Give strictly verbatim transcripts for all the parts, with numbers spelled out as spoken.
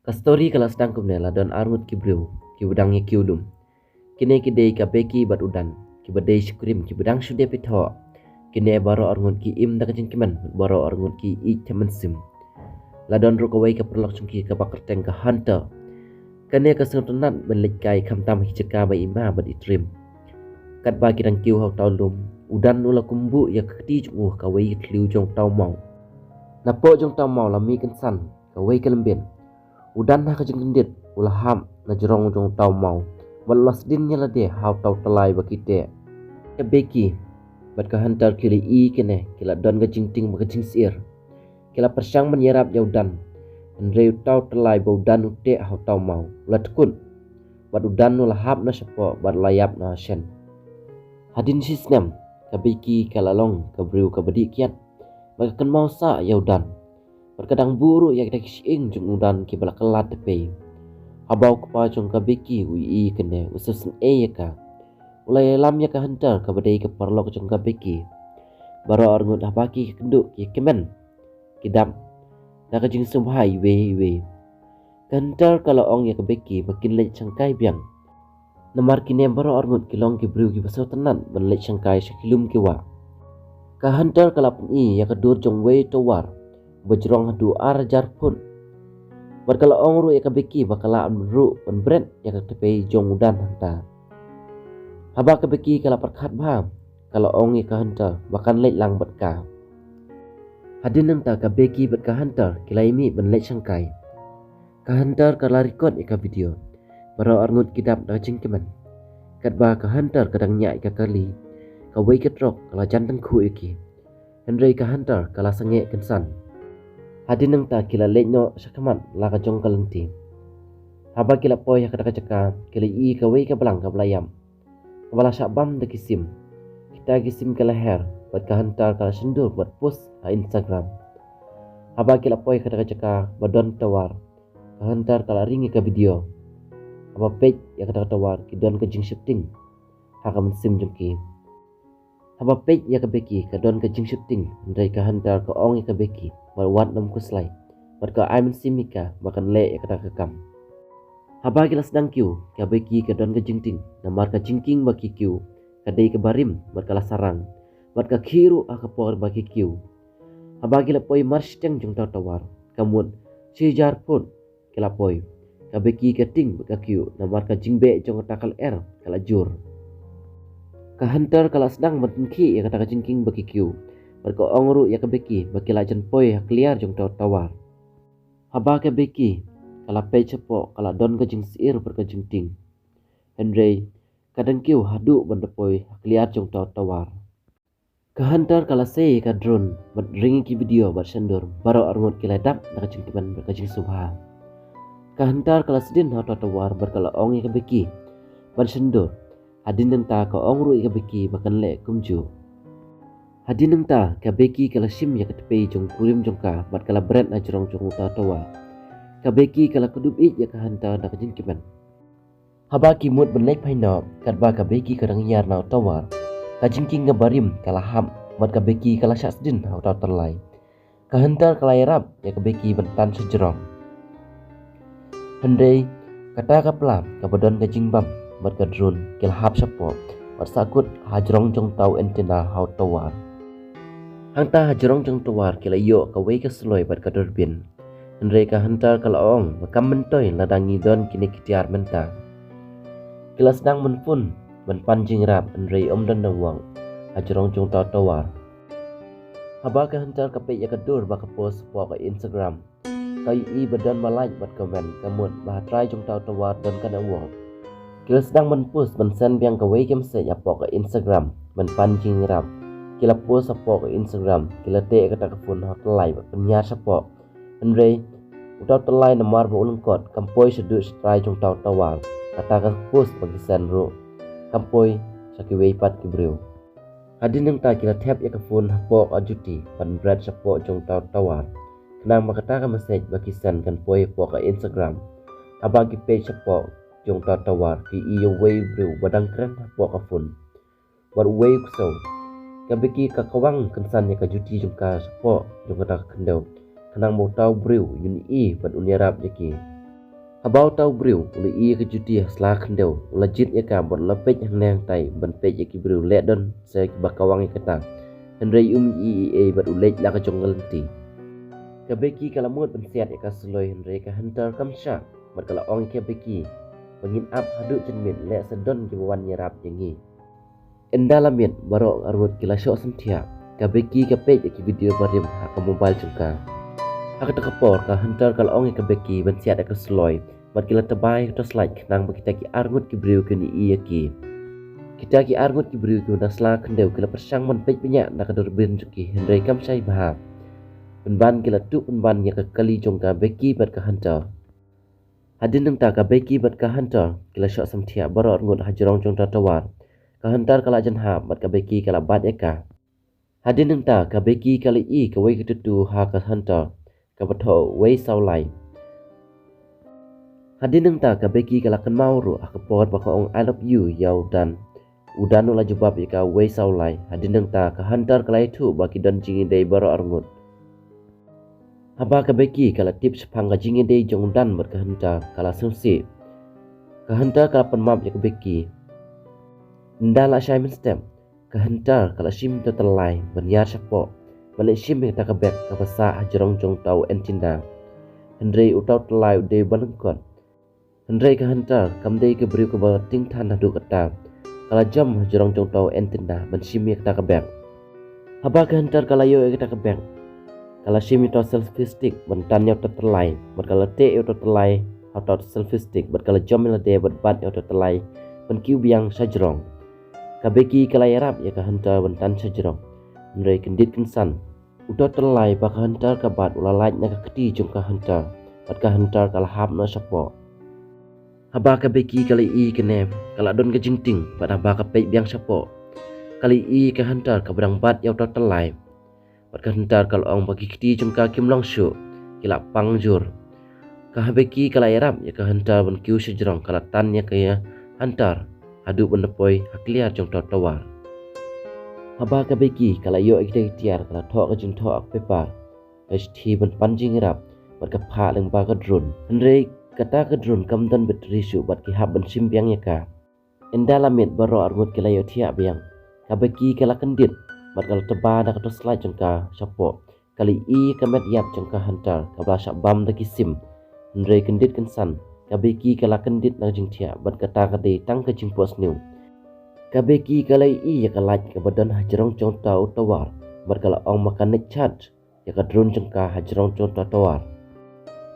Ka story ka la sdang kumne, la don arngut ki briew kiba dang ïa kiew lum. Kine ki dei ka Becky bad u Dan, kiba dei shu krim, kiba dang shu dep ithuh. Kine baroh arngut ki im da ka jingkmen, baroh arngut ki ïeit ha mynsiem. La don ruh kawei ka paralok jong ki kaba kyrteng ka Hunter. Kane ka sngewtynnat ban leit kai khamtam ha ki jaka ba i ma bad i trim. Katba ki dang kiew ha uta u lum, u Dan u la kumbuh ïa ka kti jong u ha kawei ka thliew jong uta u maw. Napoh jong uta u maw la mih kynsan kawei ka lymbiet. U Dan ha ka jingkyndit u la hap na jrong jong uta u maw, bad u la sdin ïa lade ha uta u tyllai ba ki teh. Ka Becky bad ka Hunter ki la ïohi kine, ki la don ka jingtieng bad ka jingsyier. Ki la pyrshang ban ïarap ïa u Dan, hynrei uta u tyllai ba u Dan u teh ha uta u maw u la tkut, bad u Dan u la hap noh shapoh bad u la ïap noh ha shen. Hadien shi snem, ka Becky ka la long ka briew kaba dih kiad bad ka kynmaw sah ïa u Dan. Bad ka dang buh ruh ïa kita ki shyieng jong u Dan kiba la kylla tepei. Haba u kpa jong ka Becky u ïohi kane, u sngewsynei ïa ka. U la ïalam ïa ka Hunter kaba dei ka paralok jong ka Becky. Baroh arngut haba ki kynduh ki kmen, ki dap da ka jingsngewbha iwei iwei. Ka Hunter ka la ong ïa ka Becky ba kin leit shangkai biang. Namar kine baroh arngut ki long ki briew kiba sngewtynnat ban leit shangkai sha ki lum ki wah. Ka Hunter ka la pyni ïa ka dur jong uwei u tawar ba jrong haduh ar hajar phut. Bad ka la ong ruh ïa ka Becky ba ka lah ruh ban bret ïa ka tepei jong u Dan hangta. Haba ka Becky ka la pyrkhat bha, ka la ong ïa ka Hunter ba kan leit lang bad ka. Hadien nangta ka Becky bad ka Hunter ki la ïa mih ban leit shangkai. Ka Hunter ka la record ïa ka video. Baroh arngut ki dap da ka jingkmen. Katba ka Hunter ka dang ñiah ïa ka kali, kawei ka trok ka la jan tyngkhuh ïa ki. Hynrei ka Hunter ka la sangeh kynsan. Hadien nangta ki la leit noh shakhmat la ka jong ka lynti. Haba ki la poi ha kata ka jaka, ki la ïohi kawei ka blang kaba la ïap, kaba la shah bam da ki sim. Kita ki sim ki la her, bad ka Hunter ka la shyndur bad post ha Instagram. Haba ki la poi ha kata ka jaka ba don tawar, ka Hunter ka la ring ïa ka video. Haba peit ïa kata ka tawar, ki don ka jingsheptieng ha ka mynsiem jong ki. Haba peit ïa ka Becky, ka don ka jingsheptieng, hynrei ka Hunter ka ong ïa ka Becky ba wat nym khuslai, bad ka ai mynsiem ïa ka ba kan leh ïa kata ka kam. Haba ki la sdang kiew, ka Becky ka don ka jingtieng, namar ka jingkieng ba ki kiew ka dei kaba rim bad ka la sarang, bad ka khih ruh ha ka por ba ki kiew. Haba ki la poi marshiteng jong uta u tawar, ka mut shi hajar phut ki la poi. Ka Becky ka tieng bad ka kiew, namar ka jingbeh jong kata ka lyer ka la jur. Ka Hunter ka la sdang ban pynkhih ïa kata ka jingkieng ba ki kiew, bad ka ong ruh ïa ka Becky ba ki la jan poi ha kliar jong uta u tawar. Haba ka Becky ka la peit shapoh, ka la don ka jingsyier bad ka jingtieng. Hynrei ka dang kiew haduh ban da poi ha kliar jong uta u tawar. Ka Hunter ka la sei ïa ka drone bad ring ïa ki video bad shyndur, baroh arngut ki la dap da ka jingkmen bad ka jingsngewbha. Ka Hunter ka la sdien ha uta u tawar bad ka la ong ïa ka Becky ban shyndur. Hadien nangta ka ong ruh ïa ka Becky ba kan leh kumjuh. Hadien nangta ka Becky ka la shim ïa ka tepei jong u kurim jong ka bad ka la bret na jrong jong uta u tawar. Ka Becky ka la kdup ïeit ïa ka Hunter da ka jingkmen. Haba ki mut ban leit phai noh, katba ka Becky ka dang ïar na u tawar, ka jingkieng kaba rim ka la hap, bad ka Becky ka la shah sdien ha uta u tyllai. Ka Hunter ka la ïarap ïa ka Becky ban tan sha jrong. Hynrei kata ka pla kaba don ka jingbam bad ka drone ki la hap shapoh, bad sahkut ha jrong jong uta u antenna ha u tawar. Hangta ha jrong jong u tawar ki la ïoh kawei ka sloi bad ka durbin. Hynrei ka Hunter ka la ong ba kam myntoi lada ngi don kine ki tiar mynta. Ki la sdang ban phone ban pan jingïarap, hynrei ym don dang wang ha jrong jong uta u tawar. Haba ka Hunter ka peit ïa ka dur ba ka post hapoh ka Instagram, ka ïohi ba don ba like bad comment, ka mut ba ha trai jong uta u tawar don ka network. Ki la sdang ban post ban send biang kawei ka message hapoh ka Instagram ban pan jingïarap. Ki la post hapoh ka Instagram, ki la teh ïa kata ka phone ha u tyllai bad pynïar shapoh. Hynrei uta u tyllai namar ba u lyngkot, kam poi shaduh sha trai jong uta u tawar. Kata ka post ba ki send ruh kam poi sha kiwei pat ki briew. Hadien nangta ki la thep ïa ka phone hapoh ka juti bad bret shapoh jong uta u tawar, khnang ba kata ka message ba ki send kan poi hapoh ka Instagram. Haba ki peit shapoh jong uta u tawar, ki ïohi ïa uwei u briew ba dang kren hapoh ka phone bad uwei u ksew. Ka Becky ka kawang kynsan ïa ka juti jong ka shapoh jong kata ka khyndew, khnang ba uta u briew un ïohi bad un ïarap ïa ki. Haba uta u briew u la ïohi ïa ka juti ha sla khyndew, u la jied ïa ka bad u la peit hangne hangtai ban peit ïa ki briew leh don se kiba kawang ïa kata. Hynrei um ïohi ei ei bad u leit la ka jong ka lynti. Ka Becky ka la mut ban siat ïa ka suloi, hynrei ka Hunter kam shah bad ka la ong ïa ka Becky ba ngin ap haduh janmiet leh sa don kiba wan ïarap ïa ngi. Ynda la miet baroh arngut ki la shoh samthiah. Ka Becky ka peit ïa ki video barim ha ka mobile jong ka. Ha kata ka por ka Hunter ka la ong ïa ka Becky ban siat ïa ka suloi bad ki la tba ïa ka torchlight khnang ba kita ki arngut ki briew kin ïohi ïa ki. Kita ki arngut ki briew kiba na sla khyndew ki la pyrshang ban peit bniah na ka durbin jong ki, hynrei kam shai bha. Pynban ki la tuh pynban ïa ka kali jong ka Becky bad ka Hunter. Hadien nangta ka Becky bad ka Hunter ki la shoh samthiah baroh arngut ha jrong jong uta u tower. Ka Hunter ka la jan hap bad ka Becky ka la bat ïa ka. Hadien nangta ka Becky ka la ïohi kawei ka tattoo ha ka Hunter kaba thoh wei saw lai. Hadien nangta ka Becky ka la kynmaw ruh ha ka por ba ka ong "I love you" ïa u Dan. U Dan u la jubab ïa ka wei saw lai. Hadien nangta ka Hunter ka la ïathuh ba ki don jingïadei baroh arngut. Haba ka Becky ka la tip shaphang ka jingïadei jong u Dan bad ka Hunter ka la sngewsih. Ka Hunter ka la pan map ïa ka Becky. Ynda la shai mynstep ka Hunter ka la shim ïa uta u tyllai ban ïar shapoh ban leit shim ïa kata ka bag kaba sah ha jrong jong uta u antenna. Hynrei uta u tyllai u dei uba lyngkot. Hynrei ka Hunter kam dei ka briew kaba tyngthan haduh katta. Ka la jump ha jrong jong uta u antenna ban shim ïa kata ka bag. Haba ka Hunter ka la ïoh ïa kata ka bag, ka la shim ïa uta u selfie stick ban tan ïa uta u tyllai bad ka la teh ïa uta u tyllai ha uta u selfie stick bad ka la jump ïa lade bad bat ïa uta u tyllai ban kiew biang sha jrong. Ka Becky ka la ïarap ïa ka Hunter ban tan sha jrong. Hynrei kyndit kynsan, uta u tyllai ba ka Hunter ka bat u la lait na ka kti jong ka Hunter bad ka Hunter ka la hap noh shapoh. Haba ka Becky ka la ïohi kane ka la don ka jingtieng bad haba ka peit biang shapoh ka la ïohi ka Hunter kaba dang bat ïa uta u tyllai. Bad ka Hunter ka la ong ba ki kti jong ka kim long shuh, ki la pang jur. Ka Becky ka la ïarap ïa ka Hunter ban kiew sha jrong, ka la tan ïa ka Hunter haduh ban da poi ha kliar jong uta u tower. Haba ka Becky ka la ïoh ïa kita ki tiar ka la thoh ka jingthoh ha ka paper ka shithi ban pan jingïarap bad ka phah lyngba ka drone. Hynrei kata ka drone kam don battery shuh bad ki hap ban shim biang ïa ka. Ynda la miet baroh arngut ki la ïohthiah biang. Ka Becky ka la kyndit bad ka la tba da ka torchlight jong ka shapoh. Ka la ïohi ka met ïap jong ka Hunter kaba la shah bam da ki sim. Hynrei kyndit kynsan, ka Becky ka la kyndit na ka jingthiah bad kata ka dei tang ka jingphohsniew. Ka Becky ka la ïohi ïa ka light kaba don ha jrong jong uta u tower bad ka la ong ba kan leit charge ïa ka drone jong ka ha jrong jong uta u tower.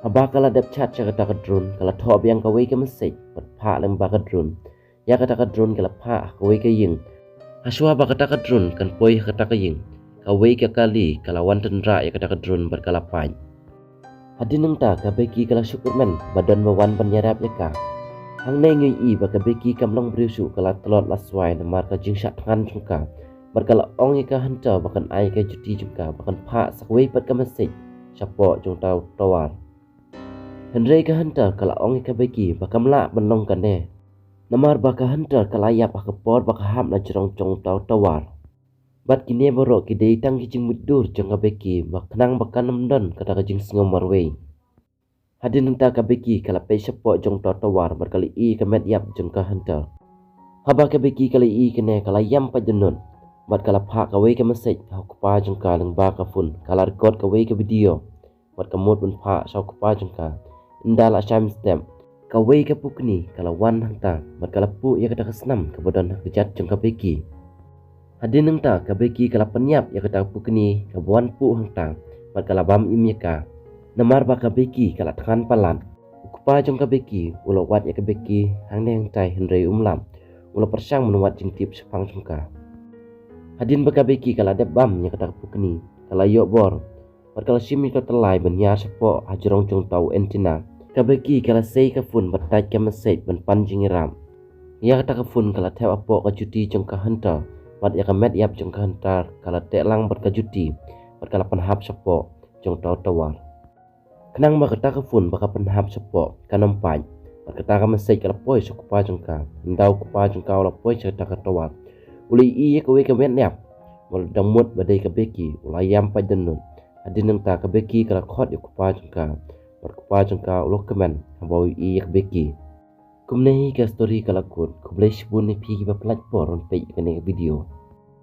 Haba ka la dep charge ïa kata ka drone ka la thoh biang kawei ka message bad phah lyngba ka drone. Ïa kata ka drone ka la phah ha kawei ka ïing. Hashwa ba kata ka drone kan poi ha kata ka ïing, kawei ka kali ka la wan tynrah ïa kata ka drone bad ka la pait. Hadien nangta ka Becky ka la shu kyrmen ba don ba wan ban ïarap ïa ka. Hangne ngi ïohi ba ka Becky kam long briew shuh, ka la tlot la swai namar ka jingshah thngan jong ka. Bad ka la ong ïa ka Hunter ba kan ai ïa ka juti jong ka ba kan phah sa kawei pat ka message shapoh jong uta u tower. Hynrei ka Hunter ka la ong ïa ka Becky ba kam lah ban long kane. Namar ba ka Hunter ka la ïap ha ka por ba ka hap na jrong jong uta u tower. Bad kine baroh ki dei tang ki jingmutdur jong ka Becky ba khnang ba kan ym don kata ka jingsngew marwei. Hadien nangta ka Becky ka la peit shapoh jong uta u tower bad ka la ïohi ka met ïap jong ka Hunter. Haba ka Becky ka la ïohi kane ka la ïam pait dohnud bad ka la phah kawei ka message ha u kpa jong ka lyngba ka phone, ka la record kawei ka video bad ka mut ban phah sha u kpa jong ka. Ynda la shai mynstep, kawei ka pukni ka la wan hangta bad ka la puh ïa kata ka snam kaba don ha ka kjat jong ka Becky. Hadien nangta ka Becky ka la pynïap ïa kata ka pukni kaba wan puh hangta bad ka la bam im ïa ka. Namar ba ka Becky ka la thngan palat. U kpa jong ka Becky u la wad ïa ka Becky hangne hangtai hynrei um lap. U la pyrshang ban wad jingtip shaphang jong ka. Hadien ba ka Becky ka la dep bam ïa kata ka pukni, ka la ïoh bor bad ka la shim ïa uta u tyllai ban ïar shapoh ha jrong jong uta u antenna. Ka Becky ka la sei ka phone bad type ka message ban pan jingïarap. Ïa kata ka phone ka la thep hapoh ka juti jong ka Hunter bad ïa ka met ïap jong ka Hunter ka la teh lang bad ka juti bad ka la pynhap shapoh jong uta u tower. Khnang ba kata ka phone ba ka pynhap shapoh kan ym pait bad kata ka message ka la poi sha u kpa jong ka. Ynda u kpa jong ka u la poi sha kata ka tower, u la ïohi ïa kawei ka met ïap ba la dang mut ba dei ka Becky, u la ïam pait dohnud. Hadien nangta ka Becky ka la khot ïa u kpa jong ka. bad u kpa jong ka u la kmen haba u ïohi ïa ka Becky. Kumne hi ka story ka la kut. Khublei shibun ïa phi kiba pynlait por ban peit ïa kane ka video.